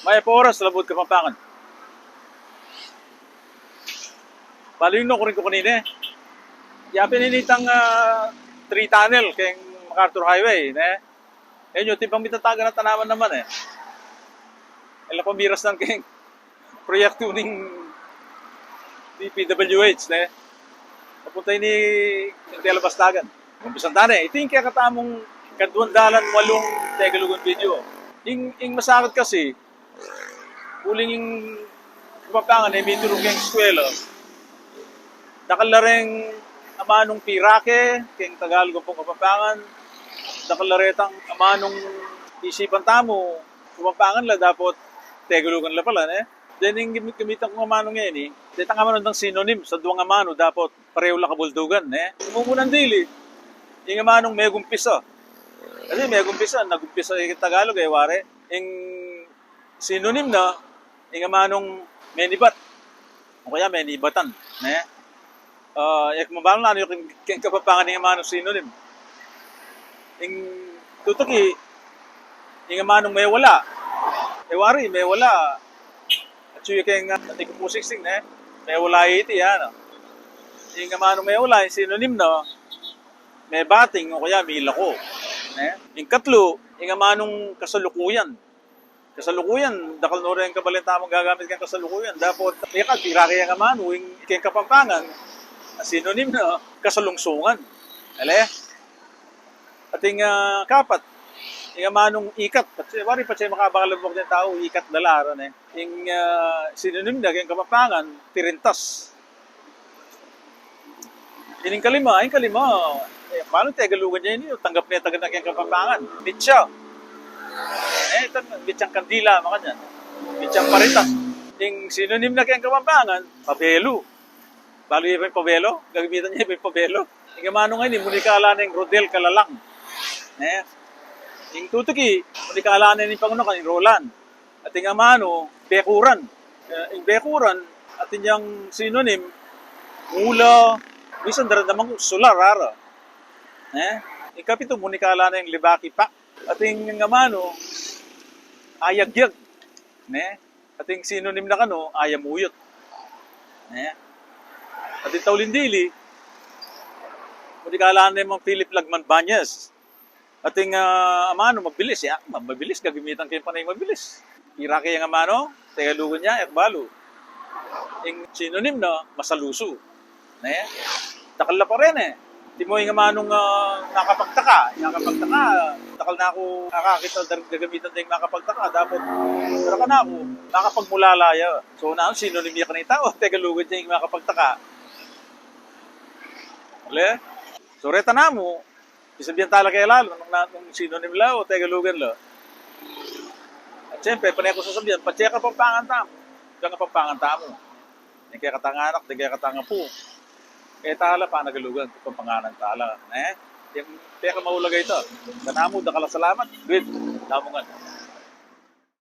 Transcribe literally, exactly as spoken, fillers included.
Mayap a oras, Labuad Kapampangan. Balu ing nukarin ku kanina e. Yapin ini itang, ah, three tunnel keng MacArthur Highway, ne? E, yu, atin pang mitatagan a tanaman naman e. E la pamiras nang keng proyektu ning D P W H, ne? Papunta ini keng Telabastagan. Umpisan ta ne. Iti ing kekatamung kaduang dalan walung Tegalugan video. Ing, ing masakit kasi, uling ing Kapampangan e mituru keng eskwela, dakal la reng amanung pirake keng Tagalug ampong Kapampangan, dakal la retang amanung isipan tamu, Kapampangan la, dapot Tegalugan la pala, ne? Then ing gami-, gamitan kung amanu ngeni, detang amanu dang sinonim sa duang amanu, dapot parehu la kabuldugan, ne? Mumunan dili, ing amanung megumpisa. Kasi megumpisa, nagumpisa ing Tagalug e, wari. Ing sinonim na, ing amanung menibat. O kaya menibatan, ne? Ah, e ku mabalu nanu yu keng, keng Kapampangan ing amanung sinonim. Ing tutuki, ing amanung mewala. E wari, mewala. Atyu ya keng, ah, Article four sixteen, ne? Mewala iti, ano? Ing amanung mewala, ing sinonim na, mebating o kaya milako, ne? Ing katlu, ing amanung kasalukuyan. Kasalukuyan, dakal no reng kabalen tamung gagamit keng kasalukuyan. Dapot, e ka, pirake yang amanu, ing keng Kapampangan, a sinonim na, kasalungsungan. Ale? Ating, ah, kapat, ing amanung ikat. Patse, wari patse makabalabak deng tau, ikat da la, ne? Ing, ah, sinonim na keng Kapampangan, tirintas. Ining kalima, ing kalima, e, palu Tegalugan ya ini, tanggap ne taga na keng Kapampangan. Mitsa. E, itang mitsang kandila, makanyan. Mitsang paritas. Ing sinonim na keng Kapampangan, pabelu. Balu ye pa ing pabelo? Gagamitan ye pa ing pabelo? Ing amanu ngeni, munikala neng rodel kalalang. Ne? Ing tutuki, munikala ne ning pangunakan, ing rolan. Ating amanu, bekuran. E, ing bekuran, atin yang sinonim, mula, misan daramdaman ku, sular, ara. Ne? Ing kapitu, munikala neng libaki pak. Ating amanu, ayagyag. Ne? Ating sinonim na kanu, ayamuyut. Ne? Ating tauli dili, munikala ne mang Philip Lagman Bañez. Ating, ah, amanu, mabilis, ya. Ma-, mabilis, gagamitan ke ing panayung mabilis. Pirake yang amanu, Tegalugan ya, e ku balu. Ing sinonim na, masalusu. Ne? Dakal la pa rin e. Antimo ing amanung, ah, makapagtaka. Ing makapagtaka, dakal na ku akakit a dar-, gagamitan deng makapagtaka. Dapot, pero kanaku, makapagmulala ya. So, nanu, sinonim ya kanita o Tegalugan ya ing makapagtaka? Ale? So, reta namu, pisabian tala keng lalu nung na-, nung sinonim la o Tegalugan la. At siyempre, pane ku sasabian, patse Kapampangan tamu. Keng Kapampangan tamu. Deng kekatang anak, deng kekatang apu. E tala panagalugan, Kapampanganan tala, ne? Ing pekamaulaga ita. Kanamu, dakal a salamat. Gid, tamu ngan.